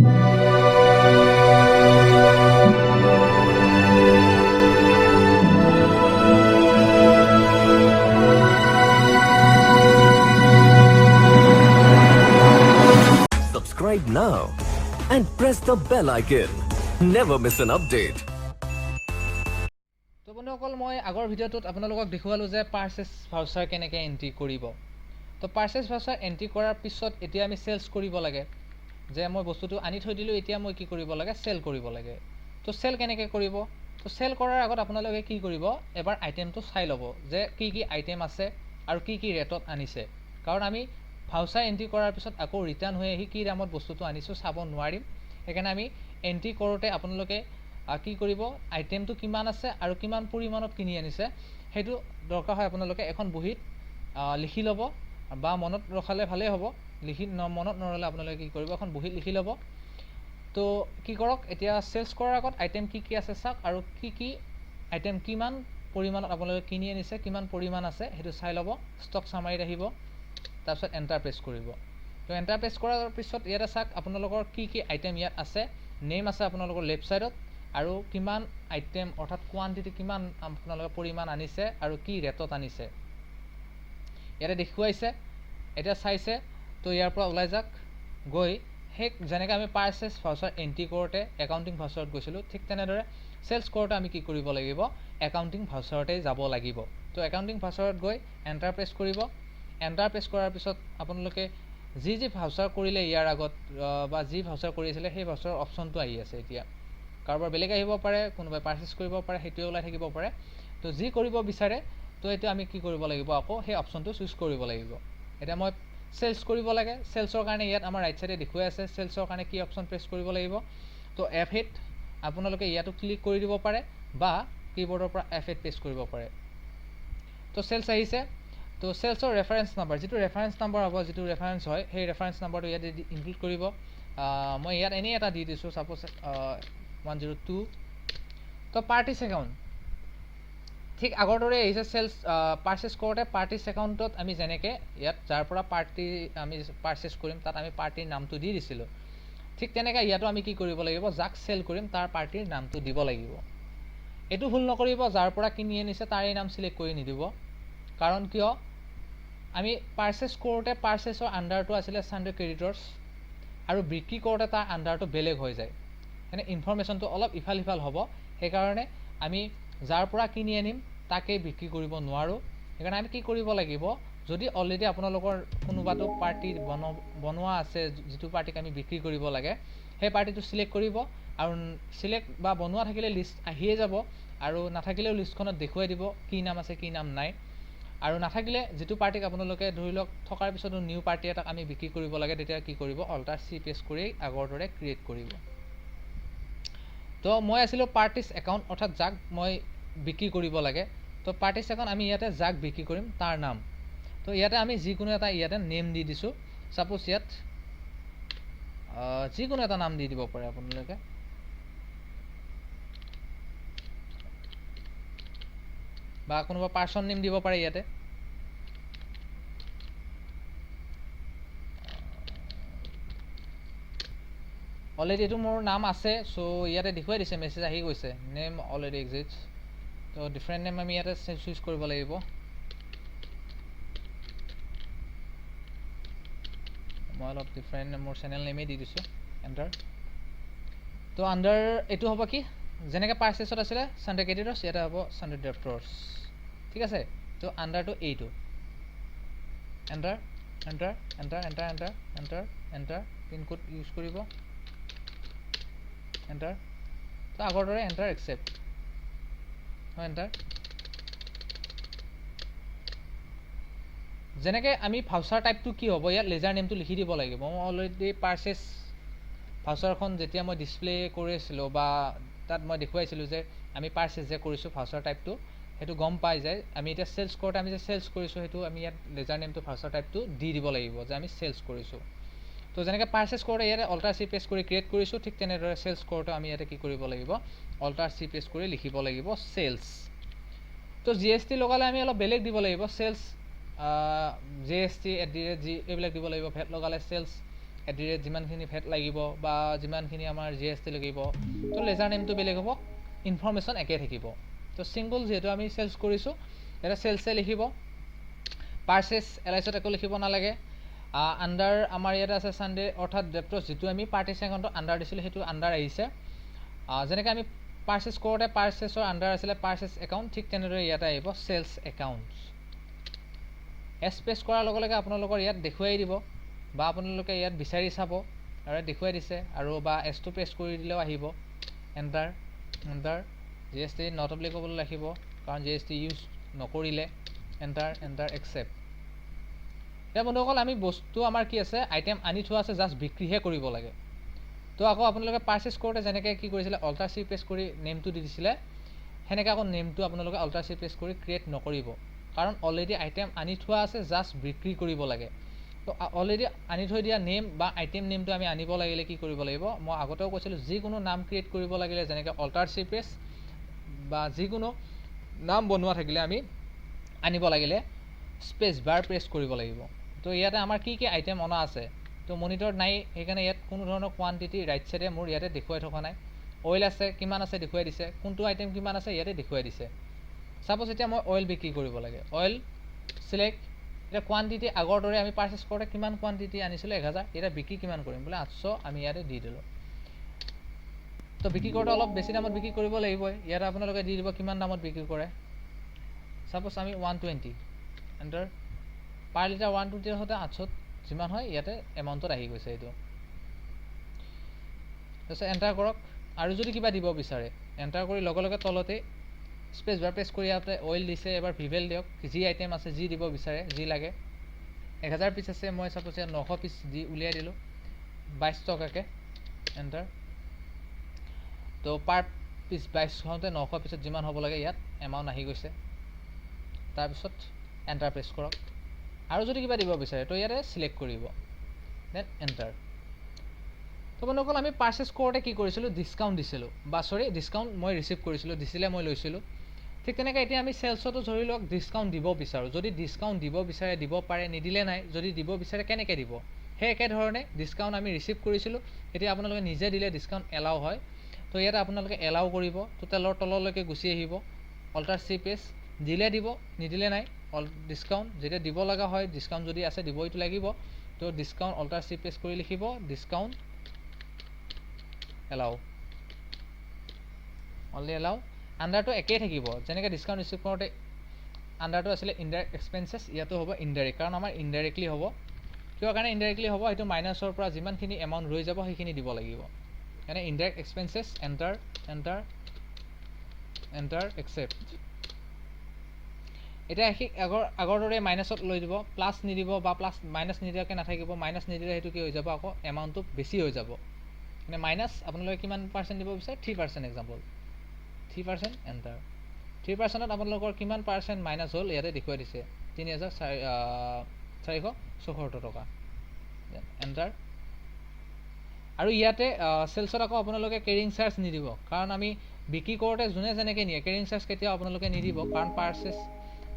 Subscribe now and press the bell icon. Never miss an update. তো বন্ধুসকল, মই আগৰ ভিডিঅ'টোত আপোনালোকক দেখুৱালোঁ যে পাৰ্চেছ ভাউচাৰ কেনেকৈ এণ্ট্ৰি কৰিব। তো পাৰ্চেছ ভাউচাৰ এণ্ট্ৰি কৰাৰ পিছত এতিয়া আমি চেলছ কৰিব লাগে, যে মই বস্তুটো আনি থৈ দিলোঁ, এতিয়া মই কি কৰিব লাগে? চেল কৰিব লাগে। তো চেল কেনেকৈ কৰিব? তো চেল কৰাৰ আগত আপোনালোকে কি কৰিব? এবাৰ আইটেমটো চাই ল'ব যে কি কি আইটেম আছে আৰু কি কি ৰেটত আনিছে। কাৰণ আমি ভাউচাৰ এণ্ট্ৰি কৰাৰ পিছত আকৌ ৰিটাৰ্ণ হৈ আহি কি দামত বস্তুটো আনিছোঁ চাব নোৱাৰিম। সেইকাৰণে আমি এণ্ট্ৰি কৰোঁতে আপোনালোকে কি কৰিব? আইটেমটো কিমান আছে আৰু কিমান পৰিমাণত কিনি আনিছে, সেইটো দৰকাৰ হয় আপোনালোকে এখন বহীত লিখি ল'ব বা মনত ৰখালে ভালেই হ'ব। লিখি মনত নৰ'লে আপোনালোকে কি কৰিব? এখন বহীত লিখি ল'ব। তো কি কৰক, এতিয়া চেলছ কৰাৰ আগত আইটেম কি কি আছে চাওক আৰু কি কি আইটেম কিমান পৰিমাণত আপোনালোকে কিনি আনিছে, কিমান পৰিমাণ আছে, সেইটো চাই ল'ব। ষ্টক চামাৰীত আহিব, তাৰপিছত এণ্টাৰ প্ৰেছ কৰিব। তো এণ্টাৰ প্ৰেছ কৰাৰ পিছত ইয়াতে চাওক আপোনালোকৰ কি কি আইটেম ইয়াত আছে। নেম আছে আপোনালোকৰ লেফ্ট ছাইডত আৰু কিমান আইটেম, অৰ্থাৎ কোৱান্টিটি কিমান আপোনালোকে পৰিমাণ আনিছে আৰু কি ৰেটত আনিছে ইয়াতে দেখুৱাইছে। এতিয়া চাইছে, তো ইয়াৰ পৰা ওলাই যাওক। গৈ সেই যেনেকৈ আমি পাৰ্চেছ ভাউচাৰ এণ্ট্ৰি কৰোঁতে একাউণ্টিং ভাউচাৰত গৈছিলোঁ, ঠিক তেনেদৰে চেলছ কৰোঁতে আমি কি কৰিব লাগিব? একাউণ্টিং ভাউচাৰতেই যাব লাগিব। তো একাউণ্টিং ভাউচাৰত গৈ এণ্টাৰ প্ৰেছ কৰিব। এণ্টাৰ প্ৰেছ কৰাৰ পিছত আপোনালোকে যি যি ভাউচাৰ কৰিলে ইয়াৰ আগত বা যি ভাউচাৰ কৰিছিলে, সেই ভাউচাৰৰ অপশ্যনটো আহি আছে। এতিয়া কাৰোবাৰ বেলেগ আহিব পাৰে, কোনোবাই পাৰ্চেছ কৰিব পাৰে, সেইটোৱে ওলাই থাকিব পাৰে। তো যি কৰিব বিচাৰে, তো এতিয়া আমি কি কৰিব লাগিব? আকৌ সেই অপশ্যনটো চুজ কৰিব লাগিব। এতিয়া মই চেলছ কৰিব লাগে। চেলছৰ কাৰণে ইয়াত আমাৰ ৰাইট ছাইডে দেখুৱাই আছে চেলছৰ কাৰণে কি অপশ্যন প্ৰেছ কৰিব লাগিব। তো F8 আপোনালোকে ইয়াতো ক্লিক কৰি দিব পাৰে বা কীবৰ্ডৰ পৰা F8 press কৰিব পাৰে। তো চেলছ আহিছে। তো চেলছৰ ৰেফাৰেঞ্চ নাম্বাৰ, যিটো ৰেফাৰেঞ্চ নাম্বাৰ হ'ব, যিটো ৰেফাৰেঞ্চ হয়, সেই ৰেফাৰেঞ্চ নাম্বাৰটো ইয়াত ইনক্লুড কৰিব। মই ইয়াত এনেই এটা দি দিছোঁ, ছাপ'জ 102। তো পাৰ্টিছ একাউণ্ট ঠিক আগৰ দৰে আহিছে। চেলছ পাৰ্চেছ কৰোঁতে পাৰ্টিছ একাউণ্টত আমি যেনেকৈ ইয়াত যাৰ পৰা পাৰ্টি আমি পাৰ্চেছ কৰিম, তাত আমি পাৰ্টিৰ নামটো দি দিছিলোঁ, ঠিক তেনেকৈ ইয়াতো আমি কি কৰিব লাগিব? যাক চেল কৰিম তাৰ পাৰ্টিৰ নামটো দিব লাগিব। এইটো ভুল নকৰিব, যাৰ পৰা কিনি আনিছে তাৰে নাম চিলেক্ট কৰি নিদিব। কাৰণ কিয়? আমি পাৰ্চেছ কৰোঁতে পাৰ্চেছৰ আণ্ডাৰটো আছিলে চানডে ক্ৰেডিটৰ্ছ আৰু বিক্ৰী কৰোঁতে তাৰ আণ্ডাৰটো বেলেগ হৈ যায়। মানে ইনফৰ্মেশ্যনটো অলপ ইফাল সিফাল হ'ব। সেইকাৰণে আমি যাৰ পৰা কিনি আনিম তাকেই বিক্ৰী কৰিব নোৱাৰোঁ। সেইকাৰণে আমি কি কৰিব লাগিব? যদি অলৰেডি আপোনালোকৰ কোনোবাটো পাৰ্টি বনোৱা আছে, যিটো পাৰ্টিক আমি বিক্ৰী কৰিব লাগে, সেই পাৰ্টিটো চিলেক্ট কৰিব আৰু চিলেক্ট বা বনোৱা থাকিলে লিষ্ট আহিয়ে যাব আৰু নাথাকিলেও লিষ্টখনত দেখুৱাই দিব কি নাম আছে, কি নাম নাই। আৰু নাথাকিলে যিটো পাৰ্টিক আপোনালোকে ধৰি লওক থকাৰ পিছতো নিউ পাৰ্টি এটাক আমি বিক্ৰী কৰিব লাগে, তেতিয়া কি কৰিব? অল্টাৰ চি প্ৰেছ কৰি আগৰ দৰে ক্ৰিয়েট কৰিব। তো মই আছিলোঁ পাৰ্টিছ একাউণ্ট, অৰ্থাৎ যাক মই বিক্ৰী কৰিব লাগে। তো পাৰ্টিছ একাউণ্ট আমি ইয়াতে যাক বিক্ৰী কৰিম তাৰ নাম। তো ইয়াতে আমি যিকোনো এটা ইয়াতে নেম দি দিছোঁ। ছাপ'জ ইয়াত যিকোনো এটা নাম দি দিব পাৰে আপোনালোকে বা কোনোবা পাৰ্চন নেম দিব পাৰে ইয়াতে। অলৰেডি এইটো মোৰ নাম আছে, চ' ইয়াতে দেখুৱাই দিছে, মেছেজ আহি গৈছে, নেম অলৰেডি এক্সিষ্ট। তো ডিফাৰেণ্ট নেম আমি ইয়াতে চুজ কৰিব লাগিব। মই অলপ ডিফাৰেণ্ট মোৰ চেনেল নেমেই দি দিছোঁ, এণ্টাৰ। তো আণ্ডাৰ এইটো হ'ব কি, যেনেকৈ পাৰ্চেছত আছিলে চানডে ক্ৰেডিটৰ্ছ, ইয়াতে হ'ব চানডে ডেপ্টৰ্ছ, ঠিক আছে। তো আণ্ডাৰটো এইটো, enter, enter, enter, enter, enter, enter, enter, pincode use কৰিব, এণ্টাৰ। তো আগৰ দৰে এণ্টাৰ, একচেপ্ট, এণ্টাৰ। যেনেকৈ আমি ভাউচাৰ টাইপটো কি হ'ব, ইয়াত লেজাৰ নেমটো লিখি দিব লাগিব। মই অলৰেডি পাৰ্চেছ ভাউচাৰখন যেতিয়া মই ডিছপ্লে কৰি আছিলোঁ বা তাত মই দেখুৱাইছিলোঁ যে আমি পাৰ্চেছ যে কৰিছোঁ, ভাউচাৰ টাইপটো সেইটো গম পাই যায়। আমি এতিয়া চেলছ কৰোঁতে আমি যে চেলছ কৰিছোঁ, সেইটো আমি ইয়াত লেজাৰ নেমটো, ভাউচাৰ টাইপটো দি দিব লাগিব যে আমি চেলছ কৰিছোঁ। তো যেনেকৈ পাৰ্চেছ কৰোঁতে ইয়াতে অল্টাৰ চি প্ৰেছ কৰি ক্ৰিয়েট কৰিছোঁ, ঠিক তেনেদৰে চেলছ কৰোঁতে আমি ইয়াতে কি কৰিব লাগিব? অল্টাৰ চি প্ৰেছ কৰি লিখিব লাগিব চেলছ। তো জিএছটি লগালে আমি অলপ বেলেগ দিব লাগিব, sales GST at the rate G এইবিলাক দিব লাগিব। ভেট লগালে চেলছ এট the rate যিমানখিনি ভেট লাগিব বা যিমানখিনি আমাৰ জি এছ টি লাগিব, তো লেজাৰ নেমটো বেলেগ হ'ব, ইনফৰ্মেশ্যন একে থাকিব। তো ছিংগল যিহেতু আমি চেলছ কৰিছোঁ, ইয়াতে চেলছে লিখিব। পাৰ্চেছ এল আইছত একো লিখিব নালাগে। আণ্ডাৰ আমাৰ ইয়াতে আছে চানডে, অৰ্থাৎ ডেপ্টছ যিটো আমি পাৰ্টিছ একাউণ্টৰ আণ্ডাৰ দিছিলোঁ সেইটো আণ্ডাৰ আহিছে। যেনেকৈ আমি পাৰ্চেছ কৰোঁতে পাৰ্চেছৰ আণ্ডাৰ আছিলে পাৰ্চেছ একাউণ্ট, ঠিক তেনেদৰে ইয়াতে আহিব চেলছ একাউণ্ট। এছ প্ৰেছ কৰাৰ লগে লগে আপোনালোকৰ ইয়াত দেখুৱাই দিব, বা আপোনালোকে ইয়াত বিচাৰি চাব আৰু দেখুৱাই দিছে, আৰু বা এছটো প্ৰেছ কৰি দিলেও আহিব। Enter, enter, GST not applicable ৰাখিব কাৰণ জি এছ টি ইউজ নকৰিলে। Enter, enter, accept. এতিয়া বন্ধুসকল, আমি বস্তু আমাৰ কি আছে, আইটেম আনি থোৱা আছে, জাষ্ট বিক্ৰীহে কৰিব লাগে। তো আকৌ আপোনালোকে পাৰ্চেছ কৰোঁতে যেনেকৈ কি কৰিছিলে, অল্টাৰ চি প্ৰেছ কৰি নেমটো দি দিছিলে, সেনেকৈ আকৌ নেমটো আপোনালোকে অল্টাৰ চি প্ৰেছ কৰি ক্ৰিয়েট নকৰিব, কাৰণ অলৰেডি আইটেম আনি থোৱা আছে, জাষ্ট বিক্ৰী কৰিব লাগে। তো অলৰেডি আনি থৈ দিয়া নেম বা আইটেম নেমটো আমি আনিব লাগিলে কি কৰিব লাগিব, মই আগতেও কৈছিলোঁ, যিকোনো নাম ক্ৰিয়েট কৰিব লাগিলে যেনেকৈ অল্টাৰ চি প্ৰেছ বা যিকোনো নাম বনোৱা থাকিলে আমি আনিব লাগিলে স্পেচ বাৰ প্ৰেছ কৰিব লাগিব। তো ইয়াতে আমাৰ কি কি আইটেম অনা আছে, তো মনিটৰত নাই, সেইকাৰণে ইয়াত কোনো ধৰণৰ কোৱান্টিটি ৰাইট চাইডে মোৰ ইয়াতে দেখুৱাই থকা নাই। অইল আছে, কিমান আছে দেখুৱাই দিছে, কোনটো আইটেম কিমান আছে ইয়াতে দেখুৱাই দিছে। ছাপ'জ এতিয়া মই অইল বিক্ৰী কৰিব লাগে, অইল চিলেক্ট। এতিয়া কোৱান্টিটি আগৰ দৰে আমি পাৰ্চেছ কৰোঁতে কিমান কোৱান্টিটি আনিছিলোঁ, 1000, এতিয়া বিক্ৰী কিমান কৰিম বোলে 800 আমি ইয়াতে দি দিলোঁ। তো বিক্ৰী কৰোঁতে অলপ বেছি দামত বিক্ৰী কৰিব লাগিবই, ইয়াতে আপোনালোকে দি দিব কিমান দামত বিক্ৰী কৰে। ছাপ'জ আমি 120, এণ্টাৰ, পাৰ লিটাৰ 120 হওঁতে 800 যিমান হয় ইয়াতে এমাউণ্টত আহি গৈছে এইটো। তাৰপিছত এণ্টাৰ কৰক, আৰু যদি কিবা দিব বিচাৰে এণ্টাৰ কৰি লগে লগে তলতে স্পেচ বাৰ প্ৰেছ কৰি ইয়াতে অইল দিছে, এবাৰ ভিভেল দিয়ক, যি আইটেম আছে যি দিব বিচাৰে যি লাগে। 1000 পিচ আছে, মই ছাপ'জ ইয়াত 900 পিচ দি উলিয়াই দিলোঁ 22 টকাকৈ, এণ্টাৰ। তো পাৰ পিচ 22 হওঁতে 900 পিছত যিমান হ'ব লাগে ইয়াত এমাউণ্ট আহি গৈছে। তাৰপিছত এণ্টাৰ প্ৰেছ কৰক, আৰু যদি কিবা দিব বিচাৰে তো ইয়াতে চিলেক্ট কৰিব, then enter. তো বন্ধুসকল, আমি পাৰ্চেছ কৰোঁতে কি কৰিছিলোঁ, ডিছকাউণ্ট দিছিলোঁ, বা চৰি ডিছকাউণ্ট মই ৰিচিভ কৰিছিলোঁ, দিছিলে মই লৈছিলোঁ। ঠিক তেনেকৈ এতিয়া আমি চেলছতো ধৰি লওক ডিছকাউণ্ট দিব বিচাৰোঁ, যদি ডিছকাউণ্ট দিব বিচাৰে দিব পাৰে, নিদিলে নাই, যদি দিব বিচাৰে কেনেকৈ দিব, সেই একেধৰণে ডিছকাউণ্ট আমি ৰিচিভ কৰিছিলোঁ, এতিয়া আপোনালোকে নিজে দিলে ডিছকাউণ্ট এলাউ হয়। তো ইয়াতে আপোনালোকে এলাউ কৰিব, টোটেলৰ তললৈকে গুচি আহিব, অল্টাৰ চি পেজ, দিলে দিব, নিদিলে নাই। অল ডিছকাউণ্ট যেতিয়া দিব লগা হয়, ডিছকাউণ্ট যদি আছে দিবইতো লাগিব, তো ডিছকাউণ্ট অল্টাৰ চি পেজ কৰি লিখিব ডিছকাউণ্ট এলাউ, অনলি এলাউ। আণ্ডাৰটো একেই থাকিব, যেনেকৈ ডিছকাউণ্ট ৰিচিভ কৰোঁতে আণ্ডাৰটো আছিলে ইনডাইৰেক্ট এক্সপেঞ্চেছ, ইয়াতো হ'ব ইনডাইৰেক্ট, কাৰণ আমাৰ ইনডাইৰেক্টলি হ'ব। কিয় কাৰণে ইনডাইৰেক্টলি হ'ব, সেইটো মাইনাছৰ পৰা যিমানখিনি এমাউণ্ট ৰৈ যাব সেইখিনি দিব লাগিব। সেইকাৰণে indirect expenses, enter, enter, enter, accept. এতিয়া সেই আগৰ দৰে মাইনাছত লৈ দিব, প্লাছ নিদিব, বা প্লাছ মাইনাছ নিদিয়াকৈ নাথাকিব, মাইনাছ নিদিলে সেইটো কি হৈ যাব, আকৌ এমাউণ্টটো বেছি হৈ যাব। মানে মাইনাছ আপোনালোকে কিমান পাৰ্চেণ্ট দিব বিচাৰে, 3% এক্সাম্পল, 3%, এণ্টাৰ। 3%ত আপোনালোকৰ কিমান পাৰ্চেণ্ট মাইনাছ হ'ল ইয়াতে দেখুৱাই দিছে, 3474 টকা, এণ্টাৰ। আৰু ইয়াতে চেলছত আকৌ আপোনালোকে কেৰিং চাৰ্জ নিদিব, কাৰণ আমি বিক্ৰী কৰোঁতে যোনে যেনেকৈ নিয়ে কেৰিং চাৰ্জ কেতিয়াও আপোনালোকে নিদিব, কাৰণ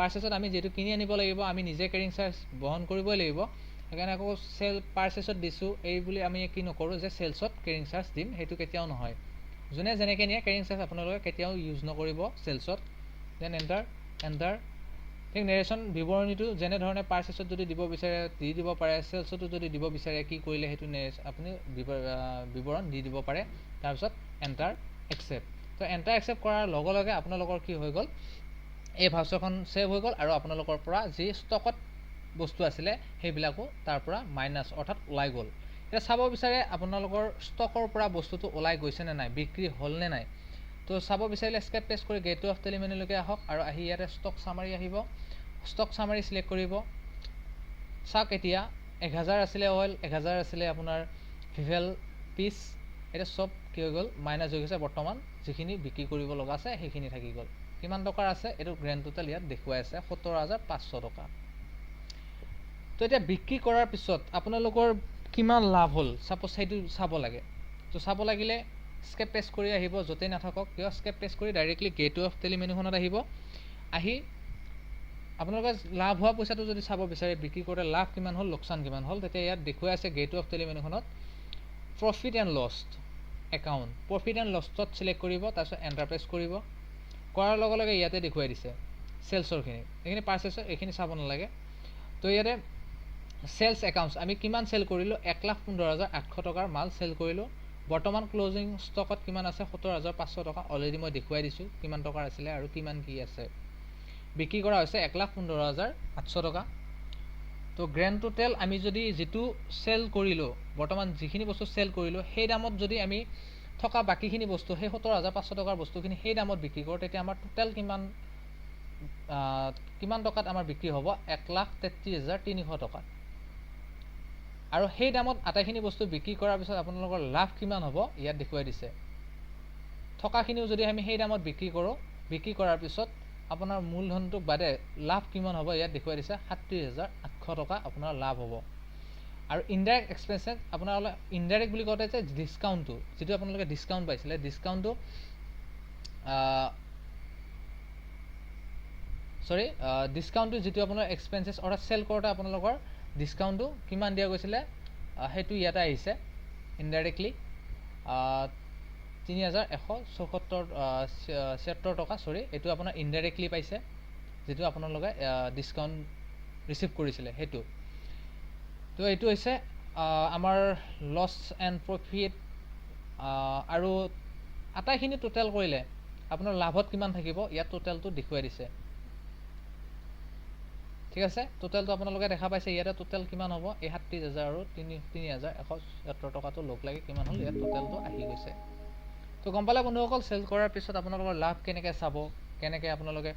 পাৰ্চেছত আমি যিহেতু কিনি আনিব লাগিব, আমি নিজে কেৰিং চাৰ্জ বহন কৰিবই লাগিব। সেইকাৰণে আকৌ চেল পাৰ্চেছত দিছোঁ এই বুলি আমি কি নকৰোঁ যে চেলছত কেৰিং চাৰ্জ দিম, সেইটো কেতিয়াও নহয়। যোনে যেনেকৈ নিয়ে কেৰিং চাৰ্জ আপোনালোকে কেতিয়াও ইউজ নকৰিব চেলছত। Then enter, enter. ঠিক নেৰেশ্যন বিৱৰণীটো যেনেধৰণে পাৰ্চেছত যদি দিব বিচাৰে দি দিব পাৰে, চেলছতো যদি দিব বিচাৰে কি কৰিলে সেইটো আপুনি বিৱৰণ দি দিব পাৰে। তাৰপিছত এণ্টাৰ, একচেপ্ট। তো এণ্টাৰ একচেপ্ট কৰাৰ লগে লগে আপোনালোকৰ কি হৈ গ'ল, এই ভাউচাৰখন ছেভ হৈ গ'ল, আৰু আপোনালোকৰ পৰা যি ষ্টকত বস্তু আছিলে সেইবিলাকো তাৰ পৰা মাইনাছ অৰ্থাৎ ওলাই গ'ল। এতিয়া চাব বিচাৰে আপোনালোকৰ ষ্টকৰ পৰা বস্তুটো ওলাই গৈছে নে নাই, বিক্ৰী হ'ল নে নাই, তো চাব বিচাৰিলে স্কেপ প্ৰেছ কৰি গেট অফ টেলি মেনুলৈকে আহক, আৰু আহি ইয়াতে ষ্টক চামাৰী আহিব, ষ্টক চামাৰী চিলেক্ট কৰিব। চাওক এতিয়া 1000 আছিলে অইল, 1000 আছিলে আপোনাৰ ভিভেল পিচ, এতিয়া চব কি হৈ গ'ল, মাইনাছ হৈ গৈছে। বৰ্তমান যিখিনি বিক্ৰী কৰিব লগা আছে সেইখিনি থাকি গ'ল। কিমান টকাৰ আছে এইটো গ্ৰেণ্ড টোটেল ইয়াত দেখুৱাই আছে 70500 টকা। তো এতিয়া বিক্ৰী কৰাৰ পিছত আপোনালোকৰ কিমান লাভ হ'ল ছাপ'জ সেইটো চাব লাগে। তো চাব লাগিলে স্কেপ প্ৰেছ কৰি আহিব, য'তেই নাথাকক কিয় স্কেপ প্ৰেছ কৰি ডাইৰেক্টলি গেট অফ টেলি মেনুখনত আহিব, আহি আপোনালোকে লাভ হোৱা পইচাটো যদি চাব বিচাৰে, বিক্ৰী কৰোঁতে লাভ কিমান হ'ল, লোকচান কিমান হ'ল, তেতিয়া ইয়াত দেখুৱাই আছে গেট অফ টেলি মেনুখনত profit and loss account. Profit and লছত select কৰিব, তাৰপিছত এণ্টাৰ প্ৰেছ কৰিব। কৰাৰ লগে লগে ইয়াতে দেখুৱাই দিছে চেলছৰখিনি, এইখিনি পাৰ্চেছৰ, এইখিনি চাব নালাগে। তো ইয়াতে চেলছ একাউণ্টছ আমি কিমান চেল কৰিলোঁ, 1,15,800 টকাৰ মাল চেল কৰিলোঁ। বৰ্তমান ক্লজিং ষ্টকত কিমান আছে, 70,500 টকা। অলৰেডি মই দেখুৱাই দিছোঁ কিমান টকাৰ আছিলে আৰু কিমান কি আছে। বিক্ৰী কৰা হৈছে 1,15,800 টকা। তো গ্ৰেণ্ড টোটেল আমি যদি যিটো চেল কৰিলোঁ, বৰ্তমান যিখিনি বস্তু চেল কৰিলোঁ, সেই দামত যদি আমি থকা বাকীখিনি বস্তু, সেই 70,500 টকাৰ বস্তুখিনি সেই দামত বিক্ৰী কৰোঁ, তেতিয়া আমাৰ টোটেল কিমান টকাত আমাৰ বিক্ৰী হ'ব, 1,33,300 টকাত। আৰু সেই দামত আটাইখিনি বস্তু বিক্ৰী কৰাৰ পিছত আপোনালোকৰ লাভ কিমান হ'ব ইয়াত দেখুৱাই দিছে। থকাখিনিও যদি আমি সেই দামত বিক্ৰী কৰোঁ, বিক্ৰী কৰাৰ পিছত আপোনাৰ মূলধনটোক বাদে লাভ কিমান হ'ব ইয়াত দেখুৱাই দিছে, 37,800 টকা আপোনাৰ লাভ হ'ব। আৰু ইনডাইৰেক্ট এক্সপেঞ্চেছ আপোনাৰ ইনডাইৰেক্ট বুলি কওঁতে যে ডিছকাউণ্টটো, যিটো আপোনালোকে ডিছকাউণ্ট পাইছিলে, ডিছকাউণ্টটো চৰি ডিছকাউণ্টটো যিটো আপোনাৰ এক্সপেঞ্চেছ, অৰ্থাৎ চেল কৰোঁতে আপোনালোকৰ ডিছকাউণ্টটো কিমান দিয়া গৈছিলে সেইটো ইয়াতে আহিছে ইনডাইৰেক্টলি 3,174 76 টকা, চৰি এইটো আপোনাৰ ইনডাইৰেক্টলি পাইছে, যিটো আপোনালোকে ডিছকাউণ্ট ৰিচিভ কৰিছিলে সেইটো। তো এইটো হৈছে আমাৰ লছ এণ্ড প্ৰফিট। আৰু আটাইখিনি টোটেল কৰিলে আপোনাৰ লাভত কিমান থাকিব ইয়াত টোটেলটো দেখুৱাই দিছে। ঠিক আছে, টোটেলটো আপোনালোকে দেখা পাইছে ইয়াতে টোটেল কিমান হ'ব, এই 37,000 আৰু 3,176 টকাটো লগ লাগি কিমান হ'ল ইয়াত টোটেলটো আহি গৈছে। তো গম পালে বন্ধুসকল, চেল কৰাৰ পিছত আপোনালোকৰ লাভ কেনেকৈ চাব, কেনেকৈ আপোনালোকে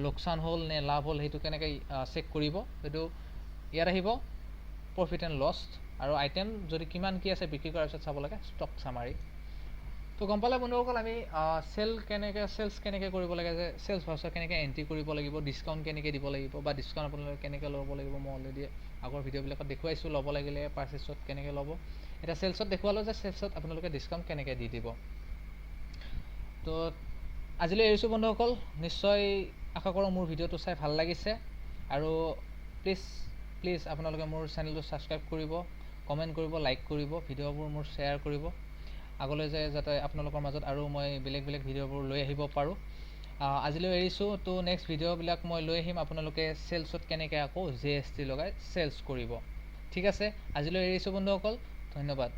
লোকচান হ'ল নে লাভ হ'ল সেইটো কেনেকৈ চেক কৰিব, সেইটো ইয়াত আহিব প্ৰফিট এণ্ড লছ। আৰু আইটেম যদি কিমান কি আছে বিক্ৰী কৰাৰ পিছত চাব লাগে ষ্টক চামাৰী। তো গম পালে বন্ধুসকল, আমি চেলছ কেনেকৈ কৰিব লাগে, যে চেলছ ভাউচাৰ কেনেকৈ এণ্ট্ৰি কৰিব লাগিব, ডিছকাউণ্ট কেনেকৈ দিব লাগিব বা ডিছকাউণ্ট আপোনালোকে কেনেকৈ ল'ব লাগিব, মই অলৰেডি আগৰ ভিডিঅ'বিলাকত দেখুৱাইছোঁ ল'ব লাগিলে পাৰ্চেছত কেনেকৈ ল'ব। এতিয়া চেলছত দেখুৱালোঁ যে চেলছত আপোনালোকে ডিছকাউণ্ট কেনেকৈ দি দিব। তো আজিলৈ এৰিছোঁ বন্ধুসকল, নিশ্চয় আশা কৰোঁ মোৰ ভিডিঅ'টো চাই ভাল লাগিছে। আৰু প্লিজ প্লিজ আপোনালোকে মোৰ চেনেলটো ছাবস্ক্ৰাইব কৰিব, কমেণ্ট কৰিব, লাইক কৰিব, ভিডিঅ'বোৰ মোৰ শ্বেয়াৰ কৰিব, আগলৈ যে যাতে আপোনালোকৰ মাজত আৰু মই বেলেগ বেলেগ ভিডিঅ'বোৰ লৈ আহিব পাৰোঁ। আজিলৈ এৰিছোঁ। তো নেক্সট ভিডিঅ'বিলাক মই লৈ আহিম, আপোনালোকে চেলছত কেনেকৈ আকৌ GST লগাই চেলছ কৰিব। ঠিক আছে, আজিলৈ এৰিছোঁ বন্ধুসকল, ধন্যবাদ।